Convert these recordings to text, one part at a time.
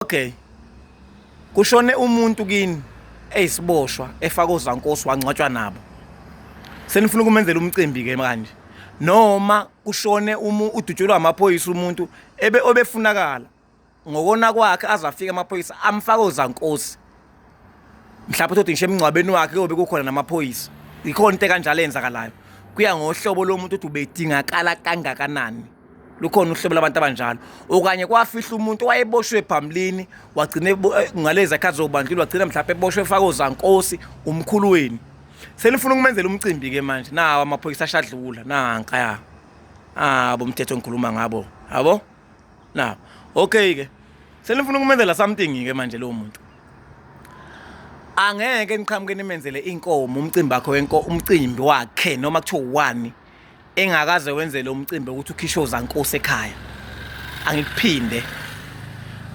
Okay. Kushone umuntu kini eyisiboshwa efaka ozankosi wangcwatshwa nabo. Senifuna ukumenzela umcimbi ke manje. Noma kushone umu udutshulwa amaphoyisa umuntu ebe obefunakala ngokona kwakhe azafika amaphoyisa amfaka ozankosi. Mhlawumbe uthi ngisho emngcwabeni wakhe kuyobe kukhona namaphoyisa. Ikhona into ekanjalo eyenzakalayo. Kuya ngohlobo lomuntu ukuthi ubedingakala kangakanani. Lukhona uhlobo labantu abanjalo. Okanye kwafihla umuntu owayeboshwe phambilini wagcina ngalezi zakhathi zobandlululo wagcina mhlawumbe eboshwe efaka ozankosi umkhulu wenu. Senifuna ukumenzela umcimbi ke manje. Nawo amaphoyisa ashadlula nanka ya. Ah bomthetho engikhuluma ngabo. Yabo? Now, okay ke. Senifuna ukumenzela something ke manje lowo muntu. Angeke niqhamuke nimenzele inkomo umcimbi wakhe wenko umcimbi wakhe noma kuthiwa wani engakaze wenzele umcimbi ukuthi ukhishwe uzankosi ekhaya. Angikuphinde.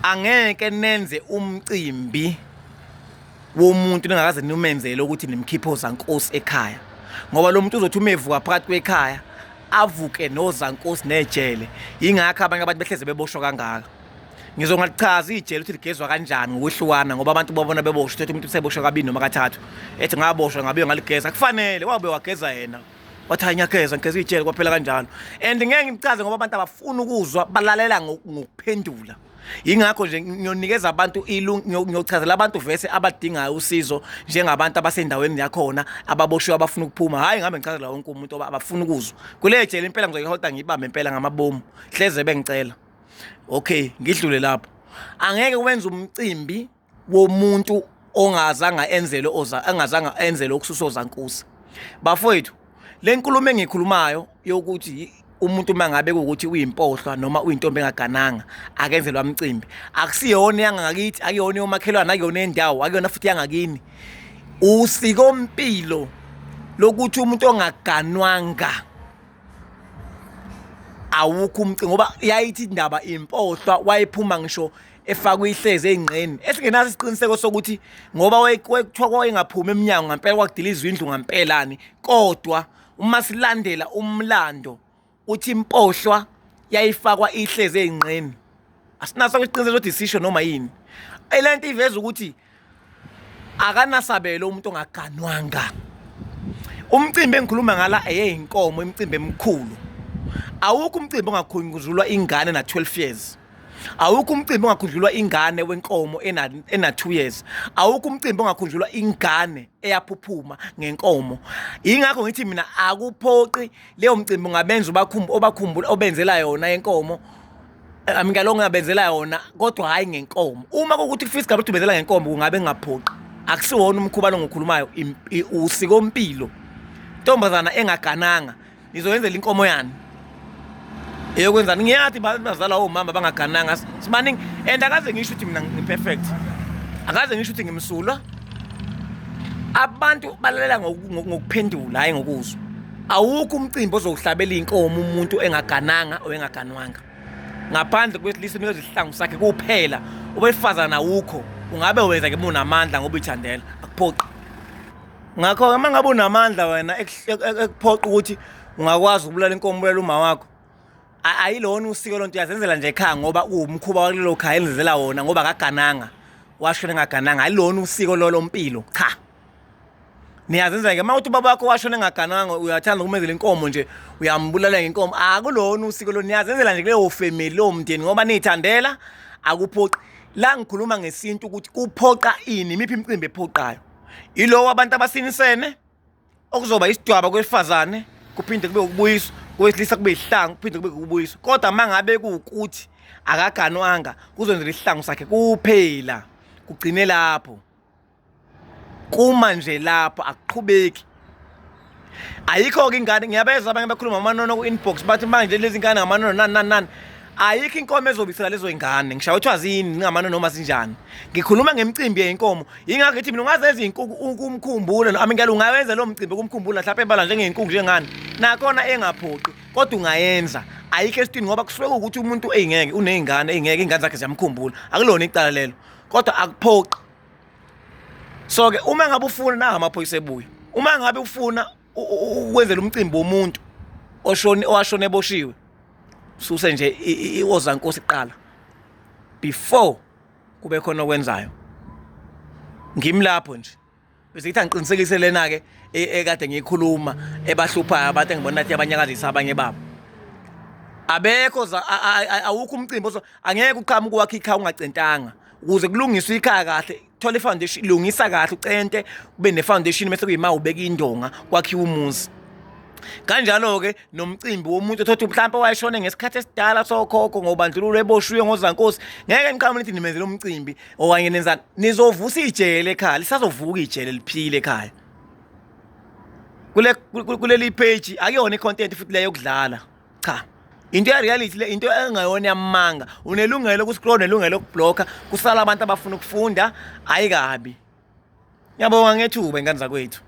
Angeke nenze umcimbi womuntu ningakaze nimenzele ukuthi nimkhiphe ozankosi ekhaya. Ngoba lo muntu uzothi uma evuka phakathi kwekhaya avuke nozankosi nejele. Yingakho abanye abantu behleze beboshwa kangaka. Ngizongalichaza ijele ukuthi ligezwa kanjani ngokwehlukana ngoba abantu babona beboshwa uthi umuntu useboshwe kabili noma kathathu ethi ngaboshwa ngabe ngaligeza kufanele wabe wageza yena wathi hayi ngiyageza ngigeza ijele kwaphela kanjalo and ngeke ngichaze ngoba abantu abafuni ukuzwa balalela ngokuphendula yingakho nje ngiyonikeza abantu ngiyochazela abantu vese abadingayo usizo njengabantu abasendaweni yakhona ababoshiwe abafuna ukuphuma hhayi ngihambe ngichazela wonke umuntu abafuna ukuzwa kule jele impela ngizoyihoda ngiyibambe impela ngamabomu hleze bengicela okay ngidlule lapho angeke wenze umcimbi womuntu ongazange enzelwe oza angazange enzelwe ukususa ozankusi bafowethu le nkulumo engiyikhulumayo yokuthi umuntu uma ngabe kuwukuthi uyimpohlwa noma uyintombi engagananga akenzelwa umcimbi akusiyona yangakithi akuyona yomakhelwane akuyona yendawo akuyona futhi yangakini usikompilo lokuthi umuntu ongaganwanga awukho umcingo ngoba yayithi indaba impohlwa wayephuma ngisho efakwe ihlezi ey'ngqeni esingenaso isiqiniseko sokuthi ngoba kuthiwa kwayengaphumi emnyango ngampela kwakudilizwa indlu ngampelani kodwa uma silandela umlando uthi impohlwa yayifakwa ihlezi ey'ngqeni asinaso isiqiniseko sokuthi isisho noma yini le nto iveza ukuthi akanasabelo umuntu ongaganwanga umcimbi engikhuluma ngala eyeyinkomo imicimbi emikhulu awukho umcimbi ongakhunjulwa ingane na-12 years awukho umcimbi ongakhunjulwa ingane wenkomo ena-2 years awukho umcimbi ongakhunjulwa ingane eyaphuphuma ngenkomo yingakho ngithi mina akuphoqi leyo mcimbi ungabenza obakhumbula obenzela yona yenkomo Amukela ongabenzela yona kodwa hhayi ngenkomo. Uma kuwukuthi kufika isigaba ukuthi ubenzela ngenkomo kungabe kungaphoqi. Akusiwona umkhuba lo ngiwukhulumayo usikompilo. Ntombazana engagananga nizoyenzela inkomo yani? Eyokwenzani? Ngiyathi bazalwa omama abangagananga sibaningi and akaze ngisho ukuthi mina ngi-perfect. Akaze ngisho ukuthi ngimsulwa. Abantu balalela ngokuphendula hhayi ngokuzwa. Awukho umcimbi ozowuhlabela inkomo umuntu engagananga or engaganwanga. Ngaphandle kwesilisa unikeza isihlangu sakhe kuphela. Owesifazane awukho. Ungabe wenza ke unamandla ngoba uyithandela. Akuphoqi. Ngakho-ke uma ngabe unamandla wena ekuphoqa ukuthi ungakwazi ukubulala inkomo ubulala uma wakho. Ayilona usiko lonto uyazenzela nje ekhaya ngoba uwumkhuba wakulelo khaya elenzela wona ngoba akagananga. Washona engagananga. Ayilona usiko lolo mpilo. Cha. Niyazenza ke uma uthi ubaba wakho washona engagananga uyathanda ukumenzela inkomo nje uyambulala ngenkomo akulona usiko lo niyazenzela nje kuleyo family lowo mndeni ngoba niyithandela akuphoqi la ngikhuluma ngesintu ukuthi kuphoqa ini imiphi imicimbi ephoqayo yilowo abantu abasinisene okuzoba isidwaba kwesifazane kuphinde kube ukubuyiswa kwesilisa kube isihlangu kuphinde kube ukubuyiswa kodwa uma ngabe kuwukuthi akaganwanga kuzenzela isihlangu sakhe kuphela kugcine lapho kuma nje lapho akuqhubeki ayikho-ke ingane ngiyabezwa abanye bakhuluma amanono ku-inbox bathi manje lezi ngane ngamanono nani nani nani ayikho inkomo ezobisela lezo ingane ngishaye kuthiwa ziyini ngamanono noma zinjani ngikhuluma ngemicimbi yeyinkomo yingakho ngithi mina ungazenza iy'nkuku ukumkhumbula ami ngeke ungawenza lowo mcimbi ukumkhumbula mhlawumpe ebala njengey'nkuku njengani nakhona engaphoqi kodwa ungayenza ayikho esitini ngoba kusuke kuwukuthi umuntu eyingeke uney'ngane eyingeke iy'ngane zakhe ziyamkhumbula akulona icala lelo kodwa akuphoqi so ke uma ngabe ufuna nanga amaphoyisa ebuya uma ngabe ufuna ukwenzela umcimbi womuntu oshone owashona eboshiwe suse nje iwozankosi kuqala before Kube khona okwenzayo. Ngimi lapho nje. Bese ngithi angiqinisekise lena-ke ekade ngiyikhuluma ebahluphayo abantu engibona ngathi abanyakazisa abanye babo. Abekho awukho umcimbi angeke uqhamuke uwakhe ikhaya ungacentanga. Ukuze kulungiswe ikhaya kahle, thola i-foundation, lungisa kahle ucente, ube ne-foundation mese kuyima ubeka indonga kwakhiwa umuzi. Kanjalo-ke nomcimbi womuntu othothi mhlawumpe wayeshone ngesikhathi esidala sokhokho ngobandlululo eboshiwe ngozankosi, ngeke niqhamuke nithi nimenzele umcimbi okanye nenzani, nizovusa ijele ekhaya, lisazovuka ijele liphile ekhaya. Kule kuleli page akuyona i-content futhi leyo yokudlala. Cha. Into ya reality le into engayona yamanga. Unelungelo lokuscroll, unelungelo lokublocka, kusala abantu abafuna ukufunda, ayikabi. Ngiyabonga ngethuba ingane zakwethu.